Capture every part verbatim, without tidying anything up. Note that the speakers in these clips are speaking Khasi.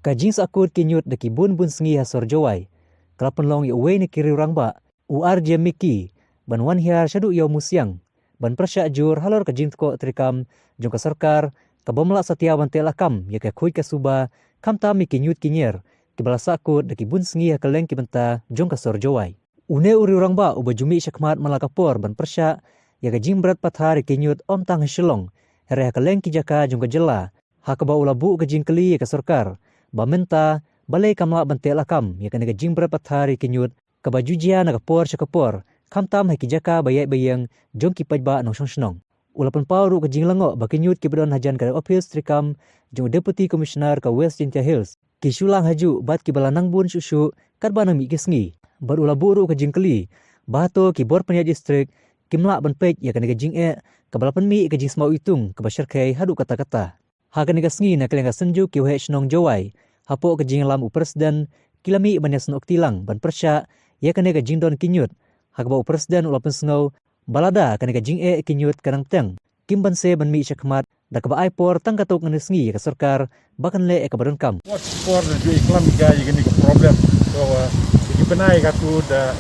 Ka jingsahkut ki ñiut da ki bun bun sngi ha sor Jowai ka la pynlong ïa uwei na ki riew rangbah, u R J Mickey, ban wan hiar shaduh ïa u Musiang ban pyrshah jur halor ka jingtkoh treikam jong ka sorkar, kaba ym lah satia ban teh lakam ïa ka khuid ka suba, khamtam ïa ki ñiut ki ñier kiba la sahkut da ki bun sngi ha kylleng ki bynta jong ka sor Jowai. Une u riew rangbah uba ju mih shakhmat man la ka por ban pyrshah ïa ka jingbret pathar ïa ki ñiut ym tang ha Shillong, hynrei ha kylleng ki jaka jong ka jylla, ha kaba u la buh ka jingkylli ïa ka sorkar ba mynta balei kam lah ban teh lakam ïa kane ka jingbret pathar ïa ki ñiut kaba ju jia na ka por sha ka por, khamtam ha ki jaka ba ïaid ba ïeng jong ki paidbah nongshong shnong. U la pynpaw ruh ka jinglyngngoh ba ki ñiut kiba don hajan ka ophis treikam jong u Deputy Commissioner ka West Jaiñtia Hills ki shu lang hajuh bad kiba la nang bun shuh shuh katba nang mih ki sngi. Bad u la buh ruh ka jingkylli ba hato ki bor pynïaid district kim lah ban peit ïa kane ka jingeh kaba la pynmih ïa ka jingsmaw iwtung kaba shyrkhei haduh katta katta. Ha kane ka sngi, na ka liang ka Synjuk ki Waheh Shnong Jowai, hapoh ka jingïalam u President, ki la mih ban ïasnoh kti lang ban pyrshah ïa kane ka jingdon ki ñiut, ha kaba u President u la pynsngew ba lada kane ka jingeh ki ñiut ka nang teng, kim banse ban mih shakhmat da kaba ai por tang katto katne sngi ïa ka sorkar ba kan leh ïa kaba donkam. Por ju i klam i ka i kani ka problem. So, uh, i ki bnai ka tu da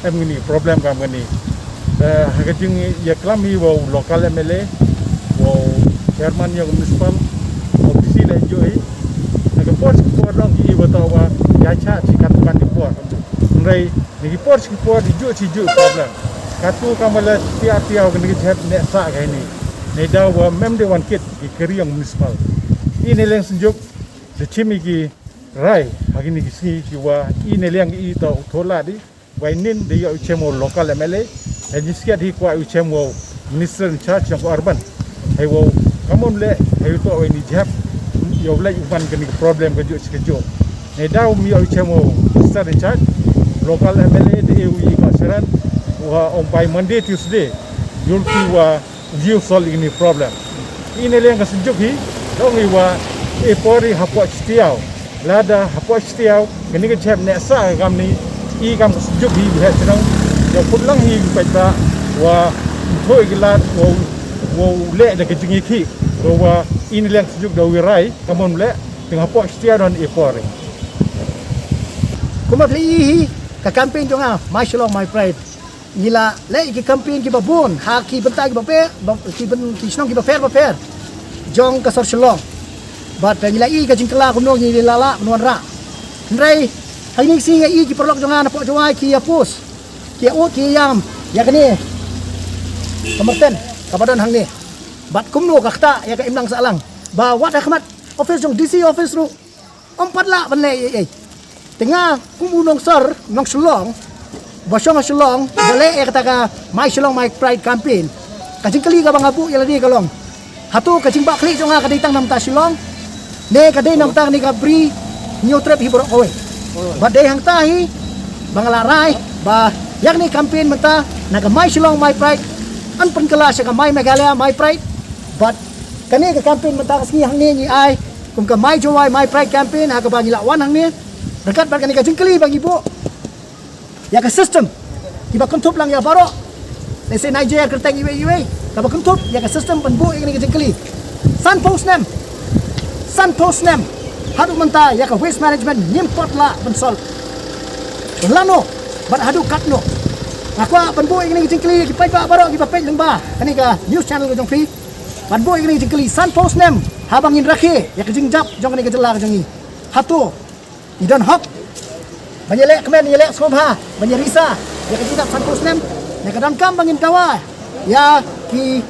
em kani problem kam kani. Uh, ha ka jing ïa klam i wa u local M L A, wa u chairman ïa u municipal, wa u D C na enjoy. Na ka por si por dong i wa ta wa ya cha chi kat ban di por. Nrai ni ki por si por di ju chi ju problem. Ka tu kam la tia tia kani ki jep ne sa ka ni. Ni da wa mem de wan kit ki kari ïa u municipal. I ne leng Synjuk da chim i ki rai ha kini ki sngi ki wa i ne liang i ta u thola di wai nin de ïa u chem wa local M L A. Hei ni skia di kwa u chem wa minister in charge yang ko urban. Hei wa kamon le hei u to wai ni jep ïa u lai u man kani ka problem ka ju chi ka ju. Ni da u mi ïa u chem wa minister in charge local M L A de u i ka seran wa on by Monday Tuesday you'll see wa Jiu solve ini problem. Ini leng ka Synjuk hi dong i wa e pori hapoh Chitiaw. Lada hapoh Chitiaw kani ka jep ne sa ka kam ni i kam ka Synjuk hi bihe chnong. Ya put lang hi pet ba wa thoi ki lad wa wa le da ka jingi ki wa wa ini leng Synjuk da wirai kamon le teng hapoh Chitiaw don e pori. Kumba pli hi ka campaign jong nga, My Shillong My Pride. Ngi la leh ki campaign kiba bun ha ki bynta kiba pher, ba- ki byn- ki shnong kiba pher ba pher jong ka sor Shillong. Bad, eh, ngi la i ka jingkylla kumno ngi la lah ban wanrah. Hynrei ha ini ki sngi ngi i ki paralok jong nga na pok Jowai ki ïa post, ki ïa ud, ki ïa ïam ïa kane ka merten kaba don hangne. Bad kumno ka ktah ïa ka imlang sahlang ba wat ha khmat office jong D C office ruh ym pat lah ban leh ei ei. Te nga kum u nongsor nong Shillong ba shong ha Shillong ba leh ïa kata ka My Shillong My Pride campaign. Ka jingkylli kaba nga buh ïa lade ka long, hato ka jingbakla jong nga ka dei tang na bynta Shillong ne ka dei na bynta kane ka Bri Hynñiewtrep hi baroh kawei? Ba dei hangta hi ba nga la rai ba ïa kane campaign mynta na ka My Shillong My Pride yn pynkylla sha ka My Meghalaya My Pride. Bad kane ka campaign mynta ka sngi hangne ngi ai kum ka My Jowai My Pride campaign ha kaba ngi la wan hangne ryngkat bad kane ka jingkylli ba ngi buh ïa ka system kiba kynthup lang ïa baroh. Let's say Nigeria kyrteng iwei iwei kaba kynthup ïa ka system ban buh ïa kane ka jingkylli. Sanphew snem, sanphew snem haduh mynta ïa ka waste management ngim pat lah ban solve. Lano bad haduh katno? Nga kwah ban buh ïa kane ka jingkylli ïa ki paidbah baroh kiba peit lyngba kane ka news channel ka jong phi. Ban buh ïa kane ka jingkylli sanphew snem haba ngin rakhe ïa ka jingjop jong kane ka jylla ka jong ngi. Hato i don hok ban ïaleh kmen, ïaleh sngewbha, ban ïarisa ïa ka jingjop sanphew snem? Ne ka donkam ba ngin dawa ïa ki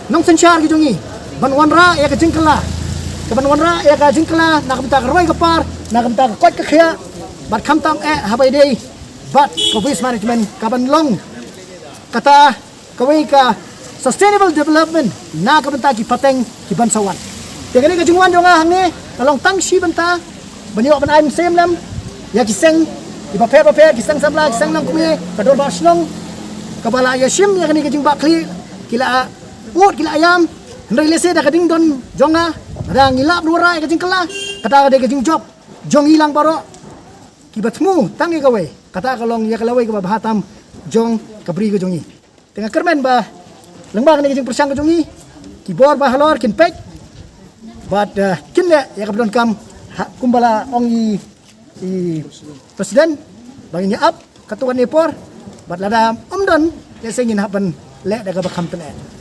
nongsynshar ki jong ngi ban wanrah ïa ka jingkylla, ka ban wanrah ïa ka jingkylla na ka bynta ka roi ka par, na ka bynta ka koit ka khiah, bad khamtam eh haba ïadei bad ka waste management ka ban long kata kawei ka sustainable development na ka bynta ki pateng ki ban sa wan. Te kane ka jingwan jong nga hangne ka long tang shi bynta ban ïoh ban ai mynsiem lem ïa ki seng kiba pher ba pher, ki seng samla, ki seng nongkmie, ka dorbar shnong kaba la ïashim ïa kane ka jingbakla, ki la ud, ki la ïam. Hynrei lehse da ka ding don jong nga, lada ngi lah ban wanrah ïa ka jingkylla, kata ka dei ka jingjop jong ngi lang baroh kiba thmu tang ïa kawei, kata ka long ïa ka lawei kaba bha tam jong ka bri ka jong ngi. Te nga kyrmen ba lyngba kane ka jingpyrshang ka jong ngi, ki bor ba halor kin peit bad, eh, kin leh ïa kaba donkam. Kumba la ong i, i president ba ngin ïa ap katto katne por, bad lada ym don, lehse ngin hap ban leh da kaba kham tynnat.